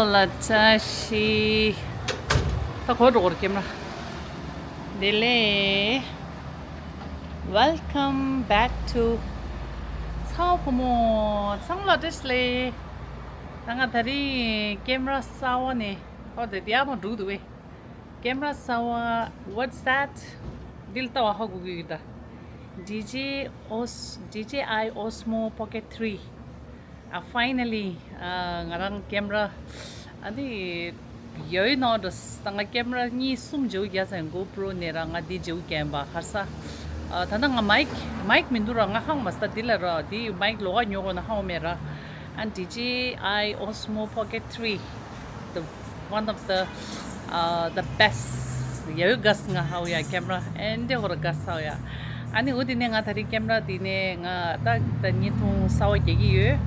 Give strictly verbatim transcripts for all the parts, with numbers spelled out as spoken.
ལ་བཀྲ་ཤིས། ད་གོ་འགྲོ་གོ་ར་ཀེམ་ར། བདེ་ལེགས། Welcome back to ཚའོ་བུ་མོ། ཚང་མ་ལ་བཀྲ་ཤིས་བདེ་ལེགས། ད་ང་ད་རིང་ཀེམ་ར་གསར་བ་ནས་ཧོ་དེ་དེ་ཡག་པོ་འགྲོ་གི་འདུག་བས། ཀེམ་ར་གསར་བ། What's that? འདི་ལ་ལྟ་བ་ཧ་གོ་གི་ཡོད་ད། ཌི་ཇེ་ཨོས་ཌི་ཇེ་ཨའི་ཨོས་མོ་པོ་ཀེཊ་ཐི་རི། ཨ། ཕའི་ནལ་ལི། ཨ། ང་རང་ཀེམ་ར་ཨ་ནི་ཡོད་ནོ་འགྲོ། ད་ང་ཀེམ་ར་གཉིས་གསུམ་བརྗེ་པོ་བརྒྱབ་ཚར། གོ་པྲོ་ནས་ར་ང་འདི་བརྗེ་པོ་བརྒྱབ་པ་ཁར་ས། ཨ། ད་ལྟ་ང་མའིག་མའིག་མི་འདུག་ར། ང་ཧང་མ་སྟ་འདི་ལ་ར། འདི་མའིག་ལོགས་ཀ་ཉོ་དགོས་ན་ཧང་མེད་ར། ཨ་ནི་ཌི་ཇེ་ཨའི་ཨོས་མོ་པོ་ཀེཊ་ཐི་རི། The one of the, uh, the best. ཡོད་ག་ས་ང་ཧའོ་ཡ་ཀེམ་ར་ཨེ་འདྲ་ཧོ་ར་ག་ས་ཧའོ་ཡ། ཨ་ནི་འོ་དེ་ནས་ང་ད་རིང་ཀེམ་ར་དེ་ནས་ང་ད་ད་བརྙན་ཐུང་གསར་བ་རྒྱག་གི་ཡོད།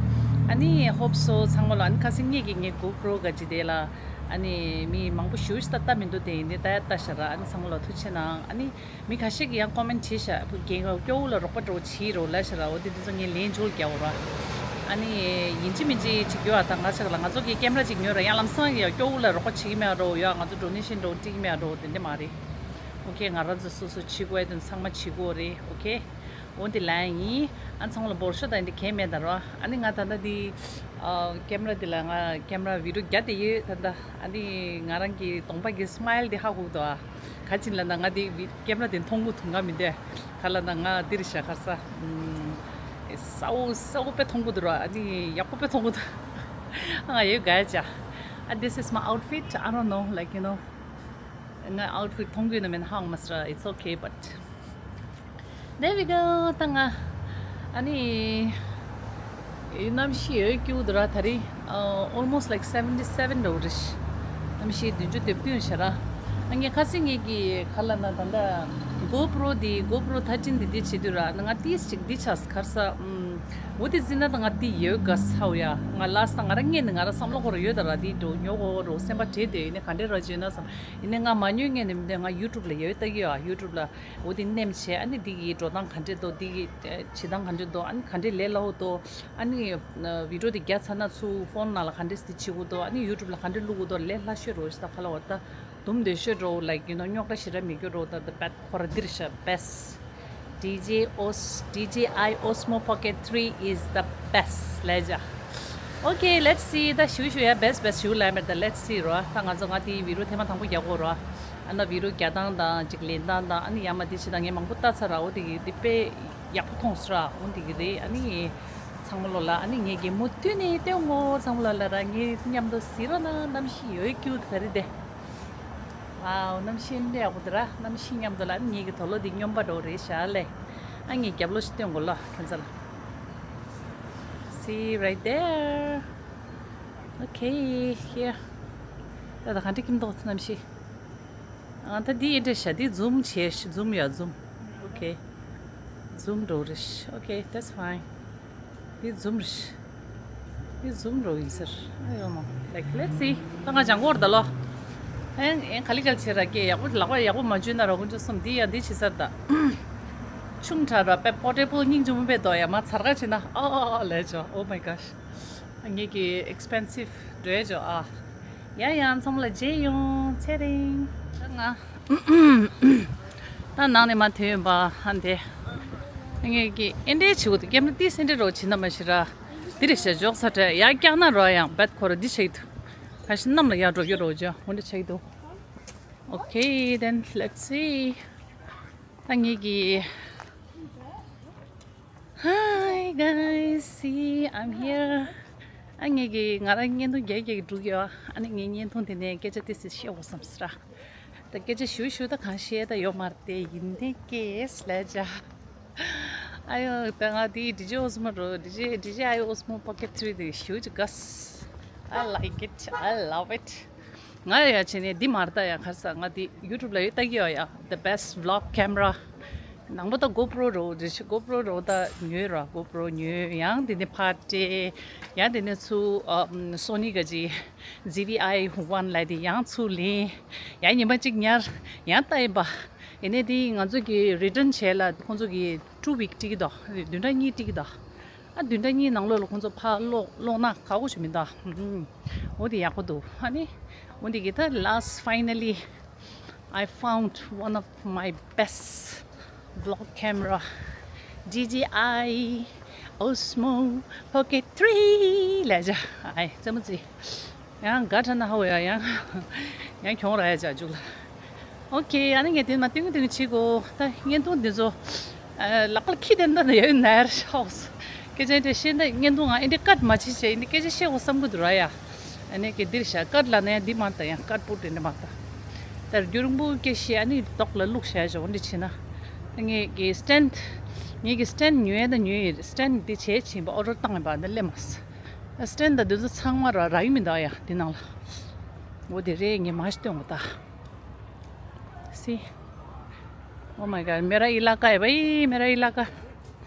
ཨ་ནི་ཧོབ་སོ་ཚང་མ་ལ། ཨ་ནི་ཁ་སང་ངེད་ཀྱི་ངའི་གོ་པྲོ་ག་ཅི་དེ་ལ་ཨ་ནི་མི་མང་པོ་ཞེ་པོ་ཞིག་ད་ལྟ་མི་འདུག་དེ་ཡིན་དེ་ད་ཡ་ལྟ་ཤག་ར། ཨ་ནི་ཚང་མ་ལ་ཐུགས་རྗེ་གནང་། ཨ་ནི་མི་ཁ་ཤས་ཀྱིས་ཡང་ཀོ་མེན་ཊི་བྱས་ཤག་བུ་རྒན་ག་སྐྱོ་བོ་ལ་རོགས་པ་འགྲོ་བྱེད་རོགས་ལབ་ཤག་ར། འོ་དེ་དེ་ཚོ་ངས་ལན་མཇུག་རྒྱག་འོ་ར། ཨ་ནི་ཡིན་གཅིག་མིན་གཅིག་ཅིག་ཡོད་ཨ། ད་ང་ཅག་ལ་ང་ཚོ་གི་ཀེམ་ར་ཅིག་ཉོས་ར། ཡང་ལམ་སང་ཡང་སྐྱོ་བོ་ལ་རོགས་པ་བྱེད་ཀྱི་མེད་རོ། ཡ་ང་ཚོ་ཌོ་ནེ་ཤན་འགྲོ་སྤྲད་ཀྱི་མེད་རོ། དེ་འདྲ་མ་རེད། ཨོ་ཁེ། ང་རང་ཚོ་སོ་སོ་བྱེད་དགོས་དེ་ཚང་མ་བྱེད་དགོས་རེད། ཨོ་ཁེ། འོ་དེ་ལན་ཡིན། ཨ་ཚང་མ་ལ་འབོར་ཤོག་དང་འདི་གས་མེད་ད་རོ། ཨ་ནི་ང་ད་ལྟ་འདི་ཨ་ཀེམ་ར་འདི་ལ་ང་ཀེམ་ར་བི་ཌིའོ་རྒྱག་དེ་ཡོད་ད་ལྟ། ཨ་ནི་ང་རང་གི་གདོང་པ་གི་སི་མའིལ་དེ་ཧ་གོ་གི་འདུག་ཨ། ག་ཅི་ལབ་ན་ང་དེ་བི་ཀེམ་ར་དེ་མཐོང་གི་ཐུང་ག་མི་འདུག་ག་ལབ་ན་ང་འདིར་བཞག་གར་ས། ཨུམ། གསལ་པོ་གསལ་པོ་དཔེ་མཐོང་གི་འདུག་ར། ཨ་ནི་ཡག་པོ་དཔེ་མཐོང་གི་འདུག་ཨ་ང་ཡོད་ག་ཅག་ཨ། This is my outfit. I don't know, like, you know, ང་ཨའུཊ་ཕིཊ་མཐོང་གི་ཡོད་ན་མེད་ན་ཧ་གོ་མ་སོང་ར། It's okay, but there we go. ད་ང་ཨ་ནི་གནམ་གཤིས་ཡོད་སྐྱིད་པོ་འདུག་ར། ད་རིང་ཨ་almost like seventy seven འདྲ་བོ་རེད། གནམ་གཤིས་བདུན་ཅུ་དོན་བདུན་ཤག་ར། ཨ་ངས་ཁ་སང་ངེད་ཀྱི་ག་ལབ་ན་ད་ལྟ་གོ་པྲོ་འདི་གོ་པྲོ་ཐར་ཊིན་འདི་འདི་བྱེད་དུས་ར། ང་ཏིས་ཅིག་འདི་ཆགས་གར་ས། ཨུམ། འོ་དེ་བརྩིས་ན་ད་ང་འདི་ཡོད་ག་ས་འོ་ཡ། ང་ལ་ས་ང་རང་ངས་ནི་ང་རང་བསམ་བློ་འཁོར་ཡོད་ད་ར། འདི་འགྲོ་ཉོ་གོ་རོ་སེམས་པ་བྲེལ་དེ་ཡིན་ནི་ག་འདྲས་ར་བྱས་ན་བསམ། ཡིན་ནི་ང་མ་ཉོས་ངས་ནི་མི་འདོད། ང་ཡུ་ཊུབ་ལ་ཡོད་ལྟ་གི་ཡོད། ཡུ་ཊུབ་ལ་འོ་དེ་ནེམ་བྱས། ཨ་ནི་འདི་གི་འགྲོ་སྟངས་ག་འདྲས་འདུག་འདི་གི་བྱེད་སྟངས་ག་འདྲས་འདུག་ཨ་ནི་ག་འདྲས་ལས་སླ་བོ་འདུག་ཨ་ནི་བི་ཌིའོ་དེ་རྒྱག་ཚར་ན་ཚུར་ཕོན་ནང་ལ་ག་འདྲས་སེ་བྱེད་དགོས་འདུག་ཨ་ནི་ཡུ་ཊུབ་ལ་ག་འདྲས་བླུག་དགོས་འདུག་ལས་སླ་ཤོས་རོ་ཞིག་ད་ག་ལ་བ་ད་དུམ་འདོད་ཤོས་རོ། ལའིཀ་ཡུ་ནོ་རྙོག་དྲ་ཞེ་དྲག་མི་སྐྱོ་རོ། ད་ད་བེད་ཁོ་ར་འདིར་ཤ་བེས། ཌི་ཇེ་ཨོས་ཌི་ཇེ་ཨའི་ཨོས་མོ་པོ་ཀེཊ་ཐི་རི་is the best ལབ་བྱ། Okay, let's see. ད་ཞུ་ཞུ་ཡ་བེས་བེས་ཞུ་ལབ་མེད་ད། Let's see རོ། ད་ང་ཚོ་ང་དེའི་བི་ཌིའོ་ཐེངས་མ་དང་པོ་རྒྱག་གོ་རོ། ཨ་ན་བི་ཌིའོ་རྒྱག་སྟངས་དང་ཅིག་ལེན་སྟངས་དང་། ཨ་ནི་ཡ་མ་དེ་བྱེད་སྟངས་ངས་མང་པོ་ལྟ་ཚར་ར། འོ་དེ་གི་དེ་དཔེ་ཡག་པོ་མཐོང་སོང་ར། འོ་དེ་གི་རེད། ཨ་ནི་ཚང་མ་ལོ་ལ་ཨ་ནི་ངེད་ཀྱི་མུ་མཐུད་ནས་སྟོན་ངོ་། ཚང་མ་ལོ་ལ་ར་ངའི་མཉམ་དུ་གཟིགས་རོགས་གནང་། གནམ་གཤིས་ཡོད་ཀྱུ་ག་རེ་དེ། Wow, གནམ་གཤིས་འདི་ཡག་པོ་འདུག་ར། གནམ་གཤིས་མཉམ་དུ་ལ་ངེད་ཀྱི་དོ་ལོ་འདི་སྨྱོན་པ་འདྲ་བོ་རེད་ཤག་ལེ། ཨ་ངས་རྒྱབ་ལོགས་ཤིག་སྟོན་དགོས་ལོ་ཁྱེད་ཚོ་ལ། See right there. Okay, here. ད་ད་ག་འདྲ་ཁྱིམ་ཐོག་གནམ་གཤིས། ཨ་ད་འདི་ཨེ་འདྲ་ཤག་འདི་ཛུམ་བྱས་ཤག་ཛུམ་ཡ་ཛུམ། Okay. ཛུམ་འདྲ་བོ་རེད་ཤག Okay, that's fine. འདི་ཛུམ་རེད། འདི་ཛུམ་འགྲོ་ཡིན་ཟེར། ཨ་ཡོ་མ། Like, let's see. ད་ང་ལྗང་གོར་ད་ལོ། ཨེ་ཨེ་ག་ལི་ག་ལི་བྱེད་ར་སྐད་ཡག་པོ་ལག་པ་ཡག་པོ་མ་འཇུས་ན་ར་དཀོན་མཆོག་གསུམ། འདི་ཡ་འདི་བྱེད་ས་ད། ཆུང་དྲགས་ར་པེ་པོར་ཊེ་བལ་སྙིང་རྗེ་མོ་པེ་དོ་ཡ་མ་ཚར་ག་བྱེད་ན་ཨ་ཨ་ཨ་ལས་ཇོ། Oh my gosh. ངེད་ཀྱི་ཨེག་སི་པེན་སིབ་འགྲོ་ཡ་ཇོ་ཨ། ཡ་ཡ་ཚང་མ་ལ་མཇལ་ཡོང་། ཚེ་རིང་། ད་ང་ད་ནང་ནས་མ་ཐོན་ཡོང་པ་ཧན་དེ། ངེད་ཀྱི་ཨེ་འདྲའི་བྱེད་དགོས་འདུག་ཀེམ་ར་ཏིས་ཨེ་འདྲའི་རོ་བྱེད་ན་མ་ཤི་ར། འདི་རེད་ཤག་འཇོག་ས་དྲ་ཡ་སྐྱག་ན་རོ་ཡང་བད་ཁོ་ར་འདི་ཆགས་འདུག་ཁ་ཤས་གནམ་ལ་ཡར་འགྲོ་རྒྱུ་རོ་ཇོ་འོ་འདྲ་ཆགས་འདུག Okay, then let's see. ད་ངེད་ཀྱི། Hi guys, see, I'm here. ཨ་ངེད་ཀྱི་ང་རང་བརྙན་ཐུང་རྒྱག་རྒྱག་འགྲོ་གི་ཡོད། ཨ་ནི་ངའི་བརྙན་ཐུང་དེ་ནས་སྐད་ཆ་ཏིས་ཏིས་བཤད་འོ་བསམ་སི་ར། ད་སྐད་ཆ་ཞུ་ཞུ་ད་གང་བཤད་ད་ཡོད་མ་རེད་དེ། ཡིན་དེ་སྐད་ལས་ཇ། ཨ་ཡོ་ད་ང་དེ་ཌི་ཇེ་ཨོས་མོ་རོ། ཌི་ཇེ་ཌི་ཇེ་ཨའི་ཨོས་མོ་པོ་ཀེཊ་ཐི་རི་དེ་ཞུ་ཅི་གས། I like it. I love it. ང་ཡ་བྱས་ནས་འདི་མ་རེད་ད་ཡ། ག་རེ་ཟ། ང་འདི་ཡུ་ཊུབ་ལ་ཡོད་ལྟ་གི་ཡོད་ཡ། The best vlog camera. ནང་པ་ད་གོ་པྲོ་རོ་རེ་ཤི། གོ་པྲོ་རོ་ད་ཉོས་ར། གོ་པྲོ་ཉོས། ཡང་དེ་ནས་ཕར་སྤྲད། ཡང་དེ་ནས་ཚུར་ཨ་སོ་ནི་ག་ཅི་ཛི་ཝི་ཨའི་ཝན་ལབ་དེ་ཡང་ཚུར་ལེན། ཡང་ཉི་མ་གཅིག་ཉར། ཡང་ལྟ་ཡིན་པ། ཡིན་ནའི་དེ་ང་ཚོ་གི་རི་ཊན་བྱས་ལ་ཁོང་ཚོ་གི་ཊུ་ཝིག་སྤྲད་ཀྱི་འདུག་བདུན་ཕྲག་གཉིས་སྤྲད་ཀྱི་འདུག་ཨ་བདུན་ཕྲག་གཉིས་ནང་ལོགས་ལ་ཁོང་ཚོ་ཕར་ལོག་ལོག་ན་ཁག་པོ་ཞིག་མི་འདུག་ཨ། ཨུམ། འོ་དེ་ཡག་པོ་འདུག་ཨ་ནི་འོ་དེ་གི་ད་last finally I found one of my best vlog camera, D J I Osmo Pocket three ལབ་བྱས། ཨའི་རྩེད་མོ་རྩེ། ཡང་དགའ་དྲགས་ན་ཧ་བོ་ཡ། ཡང་ཡང་གྱོང་རག་ཡ་ཅག་འཇུག་ལ། ཨོ་ཁེ། ཨ་ནི་ངས་དེ་མ་ཏིང་ཏིང་བྱེད་དགོས། ད་བརྙན་ཐུང་འདི་ཚོ་ཨ་ལག་པ་ལ་ཁྱི་དེ་འདྲ་ཡོད་ན་ཡར་ཤོག་སྐད་ཆ་འདྲ་བཤད་ན་བརྙན་ཐུང་ང་ཨེ་འདྲ་ཀཊ་མ་བྱེད་བྱས་ཨེ་འདྲ་སྐད་ཆ་བཤད་དགོས་བསམ་གི་འདུག་ར་ཡ། ཨ་ནི་ཀེ་འདིར་བཞག་ཀཊ་ལ་ནས་འདི་མ་ལྟ་ཡང་ཀཊ་པུ་དེ་འདྲ་མ་ལྟ། ད་རྒྱུན་རིང་པོ་སྐད་བཤད་ཨ་ནི་རྡོག་ལ་བླུགས་བྱས་བྱས་འོ་འདྲ་བྱས་ན། ངས་ཀྱི་སི་ཊེན་ཌི། ངས་ཀྱི་སི་ཊེན་ཌི་ཉོས་ད་ཉོས་ཡིན། སི་ཊེན་ཌི་འདི་བྱས་ཕྱིན་པ་ཨོ་ཌར་བཏང་ཡིན་པ་འདི་སླེབས་མ་སོང་། སི་ཊེན་ཌི་ད་འདི་ཚོ་ཚང་མ་ར་རག་གི་མི་འདུག་ཡ་འདི་ནང་ལ། འོ་དེ་རེད། ངས་མ་ཤི་སྟོན་གོ་ད། See. Oh my God. मेरा इलाका है भाई, मेरा इलाका.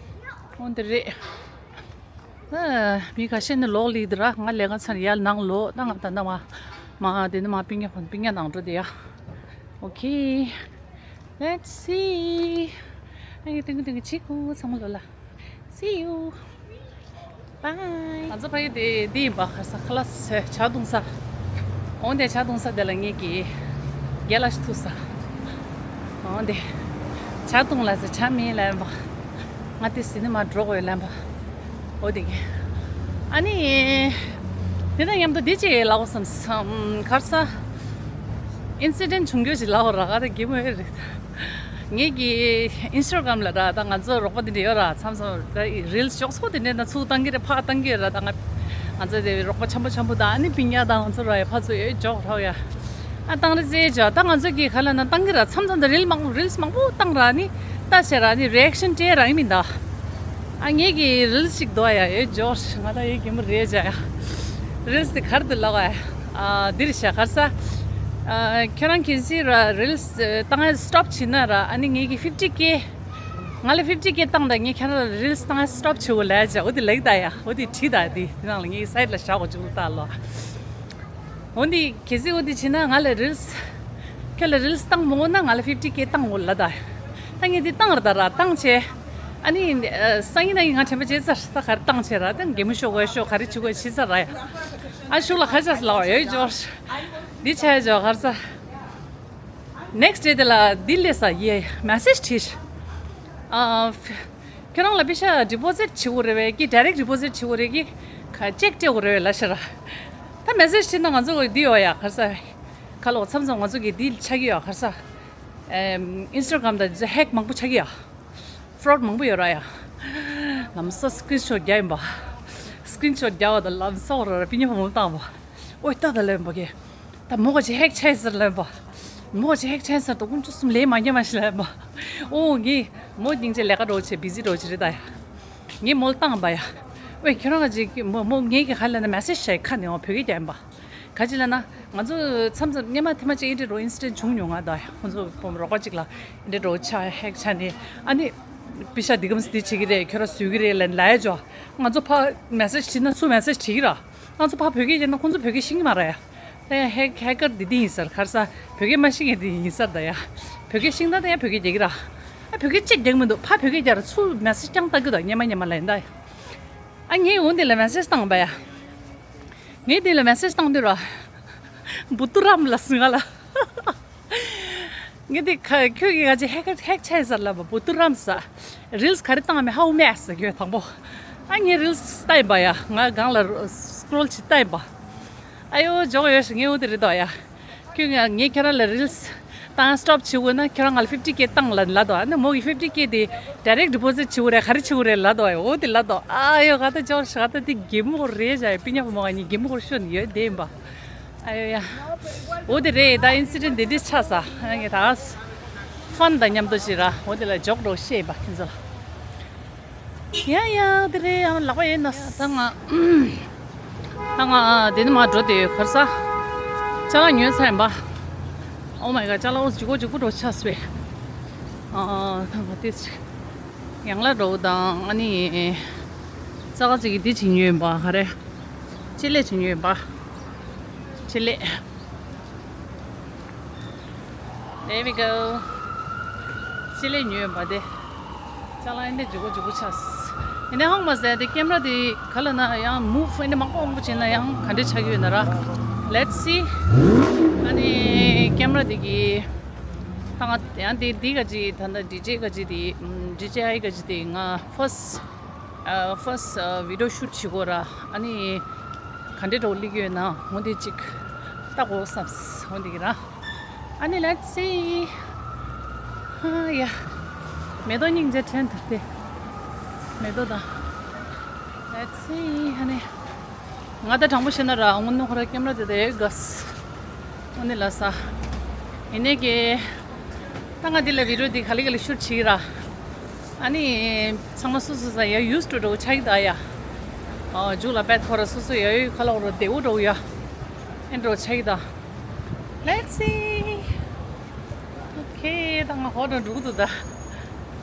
འོ་དེ་རེད། ཨ། མི་ཁ་ཤས་ནི་ལོག་ལི་དེ་ར། ང་ལས་ཀ་ཚར་ཡར་ནང་ལོག་ད། ང་ད་ནང་མ་མ་དེ་ནི་མ་པིང་ཉ་ཕོན་པིང་ཉ་ནང་འགྲོ་དེ་ཡ། Okay. Let's see. ཨ་ཡེ་ཏིང་ཏིང་ཅིག་གུ་ཚང་མ་ལོ་ལ། See you. Bye. ང་ཚོ་ཕ་གི་དེ་འདི་ཡིན་པ། ཁ་ས་ཁ་ལ་ས་ཇ་བཏུང་ས། འོང་དེ་ཇ་བཏུང་ས་དེ་ལ་ངེད་ཀྱི་རྒན་ལགས་ཤིག་ཐུག་ས། འོང་དེ་ཇ་བཏུང་ལ་ས་ཇ་མིན་ལ་ཡིན་པ། ང་དེ་སི་ནི་མ་འགྲོ་དགོས་ལ་ཡིན་པ། འོ་དེ་གི། ཨ་ནི་དེ་དང་མཉམ་དུ་འདི་ཅིག་ལབ་བསམ་བསམ་ཁར་ས། ཨིན་སི་ཌེན་ཊི་བྱུང་རྒྱུ་ཞིག་ལབ་ར། ག་ད་གི་མོ་རེད། ངེད་ཀྱི་ཨིན་སི་ཊ་གྷ་རམ་ལ་ར། ད་ང་ཚོ་རོགས་པ་དེ་འདྲ་ཡོད་ར། མཚམས་མཚམས་ར་རིལ་ཤོག་ཚོགས་དེ་འདྲ་ན་ཚུར་བཏང་གི་རེད། ཕར་བཏང་གི་རེད། ད་ང་ང་ཚོ་དེ་རོགས་པ་འཆམ་པོ་འཆམ་པོ་དང་ཨ་ནི་པིང་ཉ་དང་ང་ཚོ་ར་ཡ་ཕར་ཚུར་ཡོད་འཇོག་རོགས་ཡ། ཨ་བཏང་རེ་ཟེར་ཇ། ད་ང་ཚོ་གི་ག་ལ་ན་བཏང་གི་ར། མཚམས་མཚམས་དེ་རིལ་མང་རིལ་མང་པོ་བཏང་ར་ནི་ལྟ་བྱས་ར་ནི་རི་ཨེག་ཤན་སྤྲད་རང་མི་འདུག་ཨ་ངེད་ཀྱི་རིལ་ཞིག་འདུག་ཡ། ཡོད་འཇོག་ང་ད་ཡོད་གི་མོ་རེད་ཇ་ཡ། རིལ་དེ་གར་དུ་ལོག་ཨ། ཨ་འདིར་བཞག་ཁར་ས། ཨ་ཁྱོད་རང་གིན་སི་ར་རིལ་བཏང་ཡ་སི་ཊོབ་བྱེད་ན་ར། ཨ་ནི་ངེད་ཀྱི་ཕིབ་ཊི་ཀེ། ང་ལ་ཕིབ་ཊི་ཀེ་བཏང་ད་ངས་ཁྱོད་རང་ལ་རིལ་བཏང་ཡ་སི་ཊོབ་བྱེད་དགོས་ལབ་ཇ། འོ་དེ་ལེགས་ད་ཡ། འོ་དེ་བྲིས་ད་དེ་དེ་ནང་ལ་ངེད་ཀྱི་སའིཌ་ལ་བཞག་གོ་འཇུག་ལྟ་ལོ། འོ་འདི་གལ་སྲིད་འོ་འདི་བྱེད་ན་ང་ལ་རིལ། ཁྱོད་ལ་རིལ་བཏང་མ་འོང་ན་ང་ལ་ཕིབ་ཊི་ཀེ་བཏང་འོ་ལ་ད། ད་ངས་འདི་བཏང་ར་ད་ར་བཏང་བྱས། ཨ་ནི་སང་ཉིན་ད་ཡིན་ང་དྲན་པ་བརྗེད་ཚར། ད་ག་རེ་བཏང་བྱས་ར། ད་གད་མོ་ཤོར་དགོས་ཤོག་ག་རེ་བྱེད་དགོས་བྱེད་ཚར་ར་ཡ། ཨ་ཤུགས་ལ་ཁ་ཆགས་ལ་བ་ཡོད་འཇོག་འདི་བྱས་འཇོག་གར་ས། ནེག་སི་ཊི་ཌེ་དེ་ལ་འདི་སླེབས་ས་ཡེ་མེ་སེ་ཇི་བྲིས། ཨ། ཁྱོད་རང་ལ་པེ་ཤ་ཌི་པོ་ཟིཊ་བྱེད་དགོས་རེད་པས་ཀྱི། ཌའི་རེག་ཌི་པོ་ཟིཊ་བྱེད་དགོས་རེད་ཀྱི། ཁ་ཅེག་སྤྲད་དགོས་རེད་པས་ལབ་ཤག་ར། ད་མེ་སེ་ཇི་བྱེད་ན་ང་ཚོ་གི་འདི་ཡོད་ཡ་གར་ས། ཁ་ལོ་མཚམས་མཚམས་ང་ཚོ་གི་འདི་ཆགས་ཀྱི་ཡོད་གར་ས། ཨིན་སི་ཊ་གྷ་རམ་དང་ཧེག་མང་པོ་ཆགས་ཀྱི་ཡ། ཕོ་རོཌ་མང་པོ་ཡོད་ར་ཡ། ལམ་སང་སི་ཀི་རིན་ཤོཊ་རྒྱག་ཡིན་པ། སི་ཀི་རིན་ཤོཊ་རྒྱག་པ་དང་ལམ་སང་ར་ར་པི་ཉོ་བ་མོ་བཏང་བ། ཨོའི་ལྟ་ད་ལེན་པ་གི། ད་མོ་ག་ཅིག་ཧེག་ཆགས་ཟེར་ལབ་པ། མོ་ག་ཅིག་ཧེག་ཆགས་ཟེར་དུ་དཀོན་མཆོག་གསུམ་ལས་མ་ཉམས་མ་ཞིག་ལབ་པ། ཨོ་ངས་མོ་སྙིང་རྗེ་ལས་ཀ་འགྲོ་བྱེད་བི་ཟི་འགྲོ་བྱེད་རེད་ད་ཡ། ངས་མོ་ལ་བཏང་པ་ཡ། ཨོའི་ཁྱོད་རང་ག་ཅིག་མོ་མོ་ངས་ཀྱི་ཧ་ལས་ན་མེ་སེ་ཇི་ཤ་ཡི་ཁ་ནས་འོ་བོད་སྐད་རྒྱག་ཡིན་པ། ག་ཅི་ལབ་ན་ང་ཚོ་མཚམས་མཚམས་སྔོན་མ་ཐེངས་མ་གཅིག་ཨེ་འདྲ་འགྲོ་ཨིན་སི་ཌེན་ཊི་བྱུང་མྱོང་ང་ད་ཡ། ཁོང་ཚོ་བོམ་རོགས་པ་གཅིག་ལ་ཨེ་འདྲ་འགྲོ་ཆ་ཧེག་ཆ་ནས་ཨ་ནི་པེ་ཤ་འདི་གམ་སི་འདི་བྱེད་ཀྱི་རེད། ཁྱོད་རང་བཟོས་ཀྱི་རེད་ལབ་ལབ་ཡ་ཅོ། ང་ཚོ་ཕ་མེ་སེ་ཇི་བྲིས་ན་ཚུར་མེ་སེ་ཇི་བྲིས་ཀྱི་ར། ང་ཚོ་ཕར་བོད་སྐད་རྒྱག་ན་ཁོང་ཚོ་བོད་སྐད་ཤེས་ཀྱི་མ་རེད་ཡ། ད་ཡ་ཧེག་ཧེག་ཀར་འདི་འདི་ཡིན་ཟེར་གར་ས། བོད་སྐད་མ་ཤེས་མཁན་འདི་ཡིན་ཟེར་ད་ཡ། བོད་སྐད་ཤེས་ན་ད་ཡ་བོད་སྐད་རྒྱག་གི་ར། ཨ་བོད་སྐད་གཅིག་རྒྱག་མི་འདུག་ཕར་བོད་སྐད་རྒྱག་ར་ཚུར་མེ་སེ་ཇི་རྐྱང་ལྟ་གི་འདུག་སྔོན་མ་སྔོན་མ་ལ་ཡིན་ད་ཡ། ཨ་ངས་འོ་འདི་ལ་མེ་སེ་ཇི་བཏང་པ་ཡ། ངས་འདི་ལ་མེ་སེ་ཇི་བཏང་དུས་ར། བུ་ཏུ་རམ་ལ་སུ་ང་ལ། ངས་འདི་ཁ་ཁྱོད་ཀྱིས་ག་ཅི་ཧེག་ཧེག་ཆགས་ཡིན་ཟེར་ལབ་པ། བུ་ཏུ་རམ་ས། རིལ་སི་ག་རེ་བཏང་མེད་ཧའུ་མེད་ཟེར་གྱི་ཡོད་དང་པོ། ཨ་ངས་རིལ་སི་ལྟ་ཡིན་པ་ཡ། ང་སྒང་ལ་སི་ཀོ་རོལ་བྱེད་ལྟ་ཡིན་པ། ཨ་ཡོ་འཇོག་ཡོད་ཤག་ངས་འོ་དེ་རེད་དོ་ཡ། ཁྱོད་ང་ངས་ཁྱོད་རང་ལ་རིལ་སི་བཏང་སི་ཊོབ་བྱེད་དགོས་ན་ཁྱོད་རང་ང་ལ་ཕིབ་ཊི་ཀེ་བཏང་ལབ་ལབ་དོ། ཨ་ནི་མོ་གི་ཕིབ་ཊི་ཀེ་དེ་ཌའི་རེག་ཌི་པོ་ཟིཊ་བྱེད་དགོས་རེད། ག་རེ་བྱེད་དགོས་རེད་ལབ་དོ་ཡ། འོ་དེ་ལབ་དོ། ཨ་ཡོ་ག་ད་འཇོག་ཤག་ག་ད་དེ་གད་མོ་རེད་བྱ་ཡ། པི་ཉ་བུ་མོ་ག་ཉིད་གད་མོ་ཤོར་ནི་ཡོད་དེ་ཡིན་པ། ཨ་ཡོ་ཡ། འོ་དེ་རེད། ད་ཨིན་སི་ཌེན་ཊི་འདི་འདྲ་ཆགས་ས། ཨ་ངས་ད་ཧྥན་དང་མཉམ་དུ་ཞིག་ར། འོ་དེ་ལ་འཇོག་འགྲོ་ཤེས་ཡིན་པ་ཁྱེད་ཚོ་ལ། ཡ་ཡ་དེ་རེད། ཡང་ལག་པ་ཡིན་ན་ད་ང་ད་ང་དེ་ནི་མ་འགྲོ་དེ་ཡོད་ཁར་ས། ཅ་ལག་ཉོས་ཚར་ཡིན་པ། Oh my God. ཅ་ལག་འོ་ལྗིད་ཁོག་ལྗིད་ཁོག་འགྲོ་ཆགས་སོང་། ཨ་ད་ང་དེ་ཡང་ལ་འགྲོ་དང་ཨ་ནི་ཙག་ཙིག་གི་དེ་ཅིག་ཉོས་ཡིན་པ་ག་རེ། ཅི་ལེ་ཅིག་ཉོས་པ། ཅི་ལེ། There we go. ཅི་ལེ་ཉོས་པ་དེ། ཅ་ལག་ཨེ་འདྲ་ལྗིད་ཁོག་ལྗིད་ཁོག་ཆགས། ཡིན་ནའི་ཧང་མ་ཟད་དེ་ཀེམ་ར་དེ་ག་ལ་ན་ཡང་མུབ་ཨེ་འདྲ་མང་པོ་མང་པོ་བྱས་ན་ཡང་ག་འདྲ་ཆགས་ཀྱི་ཡོད་ན་ར། Let's see. ཨ་ནི་ཀེམ་ར་དེ་གི་ད་ང་ཡང་དེ་འདི་ག་ཅི་ད་ལྟ་ཌི་ཇེ་ག་ཅི་དེ་ཌི་ཇེ་ཨའི་ག་ཅི་དེ་ང་ཕར་སི་ཨ་ཕར་སི་ཨ་བི་ཌི་ཡོ་ཤུ་ཊི་བྱེད་དགོས་ར། ཨ་ནི་ག་འདྲ་འདྲ་བོ་སླེབས་ཀྱི་ཡོད་ན་འོ་དེ་ཅིག་ལྟ་དགོས་བསམས། འོ་དེ་གི་ར། ཨ་ནི་let's see. ཨ་ཡ། མེ་ཏོག་སྙིང་རྗེ་ཕྲན་དུ་སྟེ། མེ་ཏོག་དང་། Let's see. ཨ་ནི། ང་ད་དྲང་པོ་བཤད་ན་ར་དངོས་གནས་ཁོ་ར་ཀེམ་ར་དེ་དེ་གས། དངོས་གནས་ལ་ས། ཡིན་ནའི་གི། ད་ང་འདི་ལ་བི་ཌི་ཡོ་འདི་ག་ལེ་ག་ལེ་ཤུ་ཊི་བྱེད་ཀྱི་ར། ཨ་ནི། ཚང་མ་སོ་སོ་ས་ཡ་ཡུ་སི་ཊུ་འདྲ་བོ་ཆགས་ཀྱི་ད་ཡ། ཨ་མཇུག་ལ་བེད་ཁོ་ར་སོ་སོ་ཡ་ཡུ་ཁ་ལ་འོ་ར་བདེ་བོ་འདྲ་བོ་ཡ། ཨེ་འདྲ་བོ་ཆགས་ཀྱི་ད། Let's see. Okay, ད་ང་ཧོ་དང་འགྲོ་གི་འདུག་ད།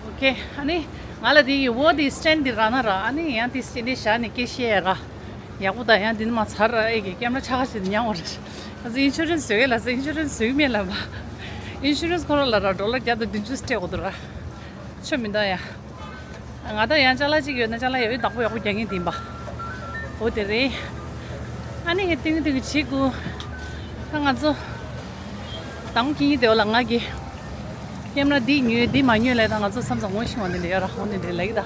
Okay, ཨ་ནི་ང་ལ་དེ་ཡི་འོ་དེ་སི་ཊེན་ཌི་དེ་རག་ན་ར། ཨ་ནི་ཡང་དེ་སི་ཊེན་ཌི་བཞག་ནས་སྐད་བཤད་ཡ་ར། ཡག་པོ་ད་ཡང་དེ་ནི་མ་ཚར་ར། ཨེ་གི་ཀེམ་ར་ཆ་ག་ཞིག་ཉང་བ་ར། ཨ་ཙི་ཨིན་ཤུ་རན་སི་བཟོ་གི་ལ་ས། ཨིན་ཤུ་རན་སི་བཟོ་གི་མེད་ལ་བ། ཨིན་ཤུ་རན་སི་ཁོ་ར་ལ་ར་ཌོ་ལར་བརྒྱ་དང་བདུན་ཅུ་སྤྲད་དགོས་འདུག་ར། ཆོ་མི་འདུག་ཡ། ང་ད་ཡང་ཅ་ལག་ཅིག་ཡོད་ན་ཅ་ལག་ཡོད་བདག་པོ་ཡག་པོ་རྒྱག་མཁན་དེ་ཡིན་པ། འོ་དེ་རེད། ཨ་ནི་ངས་ཏིང་ངེ་ཏིང་ངེ་བྱེད་དགོས། ད་ང་ཚོ། དང་པོ་ཁྱེད་ཀྱིས་དེ་བ་ལ་ང་གི། ཀེམ་ར་འདི་ཉོས་འདི་མ་ཉོས་ལབ་ད་ང་ཚོ་མཚམས་མཚམས་ངོ་ཤེས་པ་འདི་འདྲ་ཡོད་ར། འོ་འདི་འདྲ་ལབ་ཀྱི་ད།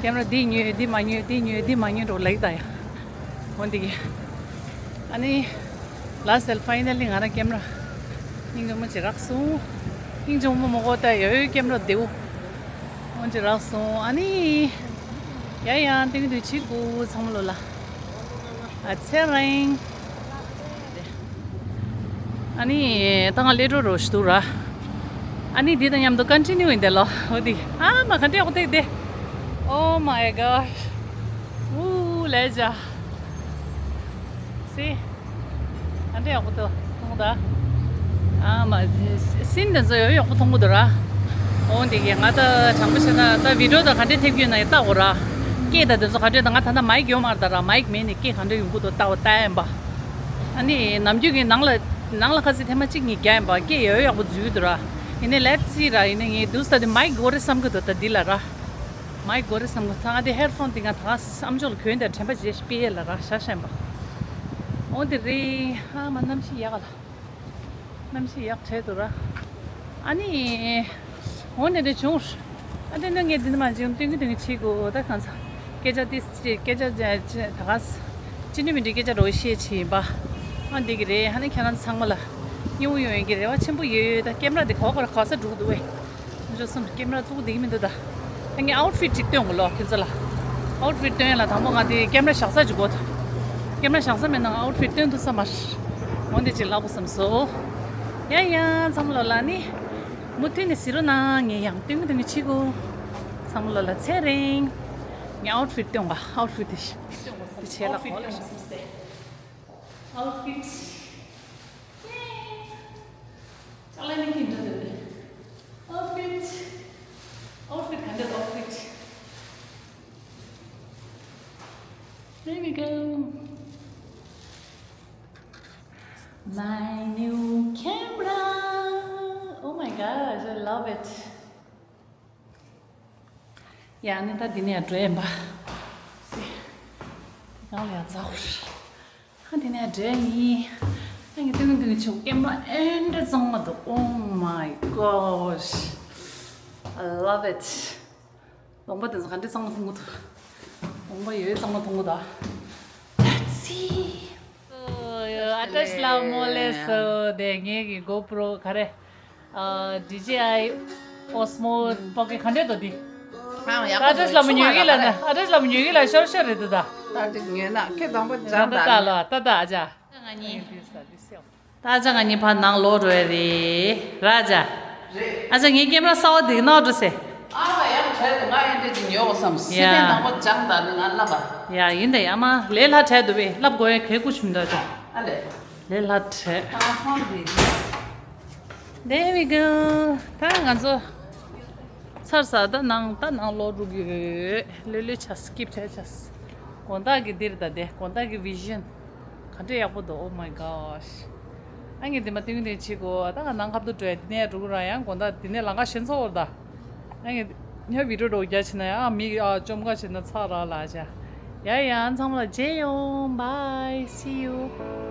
ཀེམ་ར་འདི་ཉོས་འདི་མ་ཉོས་འདི་ཉོས་འདི་མ་ཉོས་འགྲོ་ལབ་ཀྱི་ད་ཡ། འོ་འདི་གི། ཨ་ནི། ལ་སེལ་ཕ་ཡི་ནལ་ལི་ང་རང་ཀེམ་ར། སྙིང་རྗེ་མོ་ཅིག་རག་སོང་། སྙིང་རྗེ་མོ་མོ་གོ་ད་ཡོད་ཀེམ་ར་བདེ་བོ། འོ་ཅིག་རག་སོང་ཨ་ནི། ཡ་ཡ་ཏིང་ཏིང་བྱེད་དགོས་ཚང་མ་ལོ་ལ། ཨ་ཚེ་རིང་། ཨ་ནི་ད་ང་སླེབས་འགྲོ་རོ་ཞིག་འདུག་ར། ཨ་ནི་འདི་དང་མཉམ་དུ་ཀོན་ཊི་ནིའུ་ཡིན་དེ་ལོ། འོ་འདི་ཨ་མ་ག་འདྲ་ཡག་པོ་འདུག་དེ། Oh my gosh. ཝུ་ལས་ཇ། སི། ཨ་འདྲ་ཡག་པོ་འདུག་མཐོང་ད། ཨ་མ། སིན་དེ་ཚོ་ཡོད་ཡག་པོ་མཐོང་གི་འདུག་ར། འོ་འདི་གི་ང་ད་དྲང་པོ་བཤད་ན་ད་བི་ཌི་ཡོ་ད་ག་འདྲ་ཐེབས་ཀྱི་ཡོད་ན་ཡི་ལྟ་དགོས་ར། སྐད་ད་དེ་ཚོ་ག་འདྲ་ད་ང་ད་ལྟ་མའིག་ཡོད་མ་རེད་ད་ར། མའིག་མེད་ནས་སྐད་ག་འདྲ་ཡོང་གི་འདུག་ལྟ་བ་ལྟ་ཡིན་པ། ཨ་ནི་ནམ་རྒྱུན་གྱི་ནང་ལ་ནང་ལ་ཁ་སི་ཐེངས་མ་གཅིག་གཉིས་རྒྱག་ཡིན་པ་སྐད་ཡོད་ཡག་པོ་འཛུལ་གི་འདུག་ར། ཡིན་ནའི་ལེཊ་སི་ར། ཡིན་ནའི་ངས་དུས་ད་དེ་མའིག་དགོས་རེད་བསམ་གི་འདུག་ད་འདི་ལ་ར། མའིག་དགོས་རེད་བསམ་གི་ད་ང་དེ་ཧེཌ་ཕོན་དེ་ང་ད་ཨམ་ཅོག་ལ་གོན་དེ་དྲན་པ་བརྗེད་སྤེལ་ཡས་ལ་ར་ཤ་ཤ་ཡིན་པ། འོ་དེ་རེད། ཧ་མ་གནམ་གཤིས་ཡག་ག་ལ། གནམ་གཤིས་ཡག་བྲལ་འདུག་ར། ཨ་ནི། འོ་ནས་དེ་བྱུང་། ཨ་དེ་ནས་ངས་འདི་ནས་མ་བྱུང་སྟོན་གི་སྟོན་གི་བྱེད་དགོས་ད་གང་ཚ། སྐད་ཆ་དེ་སྐད་ཆ་ཅི་ད་ག་ཅི་ནུས་མི་འདྲི་སྐད་ཆ་རོ་བཤད་བྱེད་ཡིན་པ། ཨ་འདི་གི་རེད། ཨ་ནི་ཁྱེད་རང་ཚང་མ་ལ་སྙིང་པོ་ཡོང་ཡོང་གི་རེ་བ་ཆེན་པོ་ཡོད་ད། ཀེམ་ར་དེ་ག་བ་ག་ར་ག་ས་འགྲོ་གི་འདུག་བས། འཇོག་སོང་། ཀེམ་ར་བཙུགས་བསྡད་ཀྱི་མི་འདུག་ད། ཨ་ངས་ཨའུཊ་ཕིཊ་ཅིག་སྟོན་དགོས་ལོ་ཁྱེད་ཚོ་ལ། ཨའུཊ་ཕིཊ་སྟོན་ཡ་ལ་དང་པོ་ང་དེ་ཀེམ་ར་བཞག་ས་ཅིག་དགོས། ཀེམ་ར་བཞག་ས་མེད་ན་ང་ཨའུཊ་ཕིཊ་སྟོན་ཐུབ་ས་མ་རེད། འོ་འདི་ཅིག་ལབ་དགོས་བསམ་སོང་། ཡ་ཡ་ཚང་མ་ལོ་ལ་ནི། མུ་མཐུད་ནས་གཟིགས་རོགས་གནང་། ངས་ཡང་སྟོན་གི་སྟོན་གི་བྱེད་དགོས། ཚང་མ་ལོ་ལ་ཚེ་རིང་། ངས་ཨའུཊ་ཕིཊ་སྟོན་པ་ཨའུཊ་ཕིཊ་དེ་ཤི། དེ་བྱས་ལ་གོ་ལ་ཤི། ཨའུཊ་ཕིཊ། ཡེ། ཅག་ལ་ནི་ཁྱིམ་འདྲ་འདུག་ནི། ཨའུཊ་ཕིཊ། ཨའུཊ་ཕིཊ་ག་འདྲ་འདུག་ཨའུཊ་ཕིཊ། There we go. My new camera. Oh my gosh, I love it. ཡ་ནི་ད་འདི་ནས་འགྲོ་ཡིན་པ། སི། དེ་གང་ལ་ཡ་ཛའོ་ཧ་འདི་ནས་འགྲོ་ཡིན། ཨ་ངས་ཏུང་ཏུང་ཆུ་ཀེམ་ར་ཨེ་འདྲ་གཙང་མ་འདུག Oh my gosh. I love it. ལུང་པ་དེ་ཚོ་ག་འདྲ་གཙང་མ་མཐོང་གི་འདུག་ལུང་པ་ཡོད་གཙང་མ་མཐོང་གི་འདུག Let's see. ཨ་ཏྲས་ལ་མོ་ལེ་སོ་དེ་ངེད་ཀྱི་གོ་པྲོ་ག་རེ། ཨ་ཌི་ཇེ་ཨའི་ཨོ་སི་མོ་པོ་ཀེ་ག་འདྲ་འདུག་འདི། ཨ་ཡག་པོ་ཨ་ཏྲས་ལ་མོ་ཉོས་གི་ལ་ན་ཨ་ཏྲས་ལ་མོ་ཉོས་གི་ལ་ཤོར་ཤོར་རེད་འདུག་ད། ད་འདི་ཉོས་ན་ཁེ་དང་པོ་ཇང་ད་ད་ལ་ད་ད་ཨ་ཅག་ད་ཅག་ང་གཉིས་ཕར་ནང་ལོག་འགྲོ་ཡ་རེད་ར་ཅག་རེད། ཨ་ཅག་ངའི་ཀེམ་ར་གསར་པ་འདི་ནང་འགྲོ་ཟེར། ཨ་མ་ཡག་བྲལ་འདུག་ང་ཡང་འདི་ཅིག་ཉོ་དགོས་བསམ། སི་ཏན་དང་པོ་ཇང་ད་ནི་ང་ལབ་པ། ཡ་ཡིན་ད་ཡ་མ་ལས་སླ་བྲལ་འདུག་བས་ལབ་དགོས་ཡ་གལ་ཀུ་ཆུ་མི་འདུག་ཅག་ཨ་ལས། ལས་སླ་བྲལ། ཨ་ཧོན་འདི། There we go. ད་ང་ཚོ་ཚར་ས་ད་ནང་ད་ནང་ལོག་འགྲོ་གི་ཡོད། ལོས་ལོས་ཆ་སི་ཀིབ་བྲལ་ཆ་སི། དགོང་དག་གི་འདིར་ད་དེ་དགོང་དག་གི་བི་ཞན། ག་འདྲ་ཡག་པོ་འདུག Oh my gosh. ཨ་ངས་འདི་མ་ཏིང་ཏིང་བྱེད་དགོས། ད་ང་ནང་ཁ་ཐུག་འགྲོ་ཡ་འདི་ནས་འགྲོ་གི་ར་ཡང་དགོང་དག་འདི་ནས་ལམ་ཁ་ཞན་ཚོ་བོར་ད། ཨ་ངས་ ཉ་བི་ཌི་ཡོ་འདྲ་བོ་རྒྱག་བྱས་ན་ཡང་ཨ་མིག་ཨ་བཅོམ་ཁ་བྱས་ན་ཚ་རག་ལ་བྱ། ཡ་ཡ་ཚང་མ་ལ་མཇལ་ཡོང་། Bye, see you.